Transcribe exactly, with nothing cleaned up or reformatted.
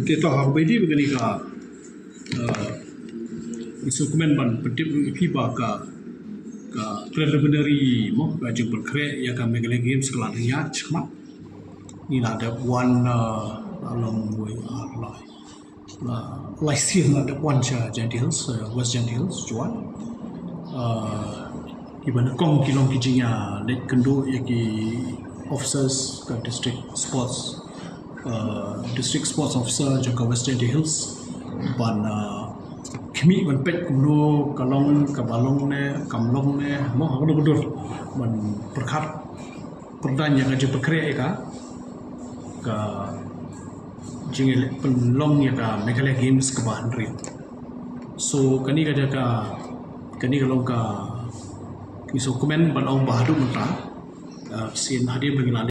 Te to ha kaba ïadei bad kane ka, uh, ngi sngewkmen ban pyntip ïa phi ba ka, ka preliminary mo, ka jingpynkhreh ïa ka Meghalaya Games ka la dang ïaid shakhmat. Ngi la dep wan, uh, la long wei ar lai. La lai sien la dep wan sha Jaintia Hills, uh, West Jaintia Hills, Jowai. Uh, kiba nyngkong ki long ki jingïaleit kynduh ïa ki officers ka district sports, uh, district sports officer jong ka West Jaintia Hills ban, uh, khmih ban peit kumno ka long, kaba long ne kam long ne mo, ha kano ka dur ban pyrkhat pyrdain ïa ka jingpynkhreh ïa ka, ka jingïaleit pynlong ïa ka Meghalaya Games kaba hynriew. So kane ka jaka, kane ka long ka, ngi sngewkmen ban ong ba haduh mynta, uh, sien hadien ba ngi la